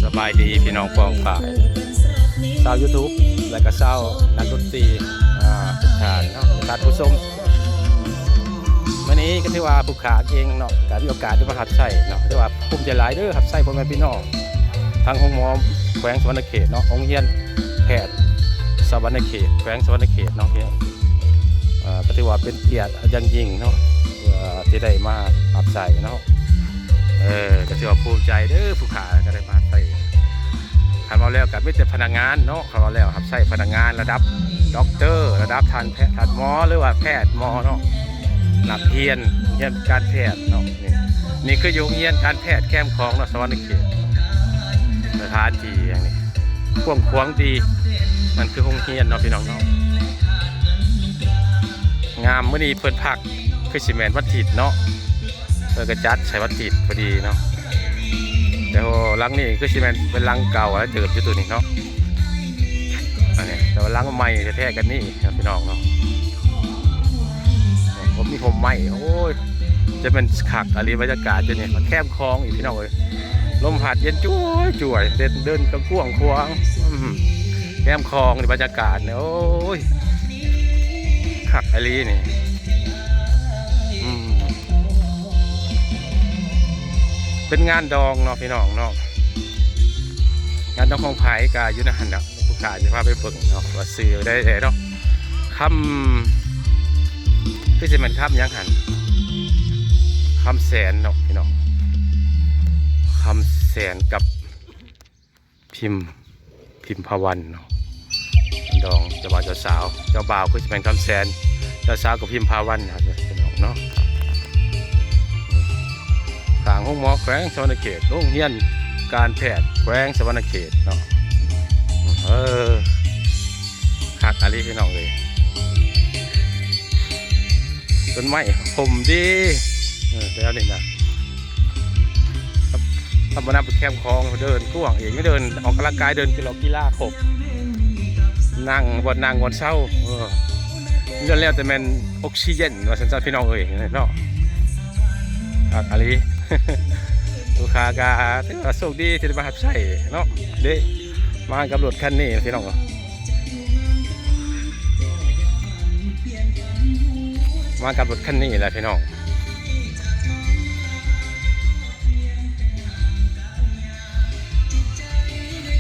ສະບາຍດີພີ່ນ້ອງປ້ອງປາຍ ຊາວຢູທູບ ແລະກະຊາວນັກດົນຕີ ອ່າ ທຸກທ່ານເນາະ ທ່ານຜູ້ຊົມ. ມື້ນີ້ກະຖືວ່າຜູ້ຂ້າເອງເນາະ ກະມີໂອກາດໄດ້ມາຮັບໃຊ້ເນາະ ຖືວ່າພູມໃຈຫຼາຍເດີ ຮັບໃຊ້ພໍ່ແມ່ພີ່ນ້ອງ ທາງໂຮງໝໍແຂວງສະຫວັນນະເຂດເນາະ ໂຮງຮຽນແພດສະຫວັນນະເຂດ ແຂວງສະຫວັນນະເຂດເນາະ ເອີ ກະຖືວ່າເປັນກຽດຢ່າງຍິ່ງເນາະ ເອີ ທີ່ໄດ້ມາຮັບໃຊ້ເນາະ. ເອີ ກະຖືວ່າພູມໃຈເດີ ຜູ້ຂ້າກະໄດ້ມາໃຊ້ ຄັນເວົ້າແລ້ວກະມີແຕ່ພະນັກງານເນາະ ຄັນເວົ້າແລ້ວຮັບໃຊ້ພະນັກງານລະດັບດັອກເຕີ ລະດັບທ່ານແພດ ທ່ານໝໍ ຫຼືວ່າແພດໝໍເນາະ ນັກຮຽນ ຮຽນການແພດເນາະ. ນີ້ ນີ້ຄືຢູ່ໂຮງຮຽນການແພດແຄມຂອງເນາະ ສະຫວັນນະເຂດ ສະຖານທີ່ຢ່າງນີ້ກວ້າງຂວາງດີ ມັນຄືໂຮງຮຽນເນາະພີ່ນ້ອງເນາະ. ງາມ ມື້ນີ້ເພິ່ນພັກ ຄືຊິແມ່ນວັນທິດເນາະ ເພິ່ນກະຈັດໃສ່ວັນທິດພໍດີເນາະ. ແຕ່ວ່າຫຼັງນີ້ຄືຊິແມ່ນເປັນຫຼັງເກົ່າຫຼາຍເຕີບຢູ່ໂຕນີ້ເນາະ ອັນນີ້ ແຕ່ວ່າຫຼັງໃໝ່ແທ້ໆກະນີ້ເນາະພີ່ນ້ອງເນາະ ບໍ່ມີຮົ່ມໄມ້ ໂອ້ຍ ຈະແມ່ນຄັກອີ່ຫຼີບັນຍາກາດຢູ່ນີ້ ແຄມຂອງອີກພີ່ນ້ອງເອີຍ ລົມພັດເຢັນຈວຍໆ ເດີນ ເດີນກະກວ້າງຂວາງ ອືມ ແຄມຂອງນີ້ບັນຍາກາດນີ້ ໂອ້ຍ ຄັກອີ່ຫຼີນີ້ ອືມ ເປັນງານດອງເນາະພີ່ນ້ອງເນາະ ງານດອງຂອງໃຜກະຢູ່ໃນຫັ້ນແຫຼະ ຜູ້ຂ້າຊິພາໄປເບິ່ງເນາະ ວ່າຊື່ໃດແດ່ເນາະ ຄຳ ຄືຊິແມ່ນຄຳຫຍັງຫັ້ນ ຄຳແສນເນາະພີ່ນ້ອງ ຄຳແສນກັບ ພິມ ພິມພາວັນເນາະ ດອງເຈົ້າບ່າວເຈົ້າສາວ ເຈົ້າບ່າວຄືຊິແມ່ນຄຳແສນ ເຈົ້າສາວກະພິມພາວັນເນາະ ພີ່ນ້ອງເນາະ. ຂ້າງໂຮງໝໍແຂວງສະຫວັນນະເຂດ ໂຮງຮຽນການແພດແຂວງສະຫວັນນະເຂດເນາະ ເອີ ຄັກອີ່ຫຼີພີ່ນ້ອງເອີຍ ຕົ້ນໄມ້ຮົ່ມດີ ເອີ ແຖວນີ້ນະ ທຳມະດາໄປແຄມຂອງ ເດີນກວ້າງອີກ ເດີນອອກກຳລັງກາຍ ເດີນກິລາ ກິລາຄົບ ນັ່ງ ບ່ອນນັ່ງ ບ່ອນເຊົາ ເອີ ແລ້ວແຕ່ແມ່ນອົກຊີເຢັນ ວ່າຊັ້ນຊະພີ່ນ້ອງເອີຍເນາະ ຄັກອີ່ຫຼີ ລູກຄ້າກະຖືວ່າໂຊກດີທີ່ໄດ້ມາຮັບໃຊ້ເນາະ ເດ້ ມາກັບລົດຄັນນີ້ພີ່ນ້ອງ ມາກັບລົດຄັນນີ້ແຫຼະພີ່ນ້ອງ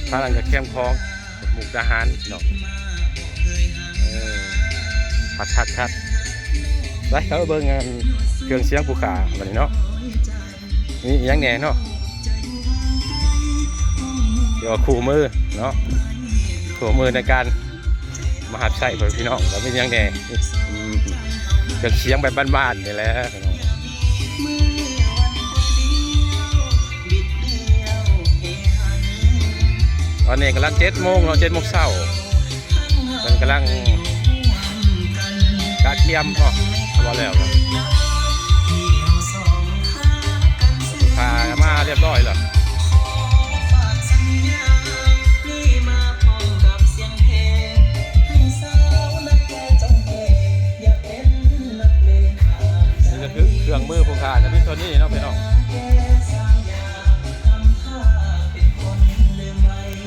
ທາງນັ້ນກະແຄມຂອງ ມຸກດາຫານເນາະ ເອີ ຄັກໆໆ ໄປ ເຂົ້າໄປເບິ່ງອັນເຄື່ອງສຽງຜູ້ຂ້າບັດນີ້ເນາະ. ມີອີ່ຫຍັງແດ່ເນາະ ເອີ້ນວ່າຄູ່ມືເນາະ ຄູ່ມືໃນການມາຮັບໃຊ້ພໍ່ແມ່ພີ່ນ້ອງ ກະມີຫຍັງແດ່ ອືມ ເຄື່ອງສຽງແບບບ້ານໆນີ້ແຫຼະພີ່ນ້ອງ. ຕອນນີ້ກຳລັງເຈັດໂມງເນາະ ເຈັດໂມງເຊົ້າ ເພິ່ນກຳລັງກະກຽມເນາະ ເວົ້າແລ້ວເນາະ ພາມາຮຽບຮ້ອຍແລ້ວ ນີ້ກະຄືເຄື່ອງມືຜູ້ຂ້າກະມີໂຕນີ້ເນາະພີ່ນ້ອງ.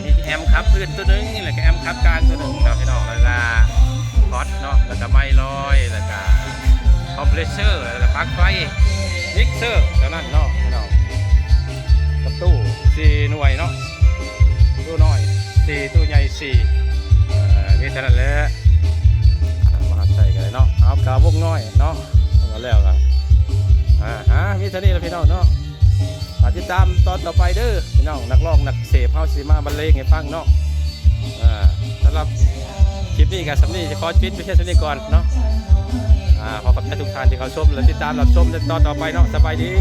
ມີແອມຂັບພື້ນໂຕໜຶ່ງ ແລ້ວກະແອມຂັບກາງໂຕໜຶ່ງເນາະພີ່ນ້ອງ ແລ້ວກະພອດເນາະ ແລ້ວກະໄມລອຍ ແລ້ວກະຄອມເພຣສເຊີ ແລ້ວກະປັລັກໄຟ ມິກເຊີ ເທົ່ານັ້ນເນາະພີ່ນ້ອງ ກັບຕູ້ສີ່ໜ່ວຍເນາະ ຕູ້ນ້ອຍສີ່ ຕູ້ໃຫຍ່ສີ່ ເອີ ມີເທົ່ານັ້ນແຫຼະ ມາຮັບໃຊ້ກັນເລີຍເນາະ ເອົາກະວົງນ້ອຍເນາະ ເອົາແລ້ວກະ ອ່າ ມີເທົ່ານີ້ລະພີ່ນ້ອງເນາະ. ຝາກຕິດຕາມຕອນຕໍ່ໄປເດີພີ່ນ້ອງ ນັກຮ້ອງນັກເສບເຮົາຊິມາບັນເລງໃຫ້ຟັງເນາະ. ອ່າ ສຳລັບຄລິບນີ້ກະສ່ຳນີ້ ຊິຂໍປິດໄປພຽງສ່ຳນີ້ກ່ອນເນາະ. ອ່າ ຂໍຂອບໃຈທຸກທ່ານທີ່ເຂົ້າຊົມ ແລະ ຕິດຕາມຮັບຊົມໃນຕອນຕໍ່ໄປເນາະ. ສະບາຍດີ.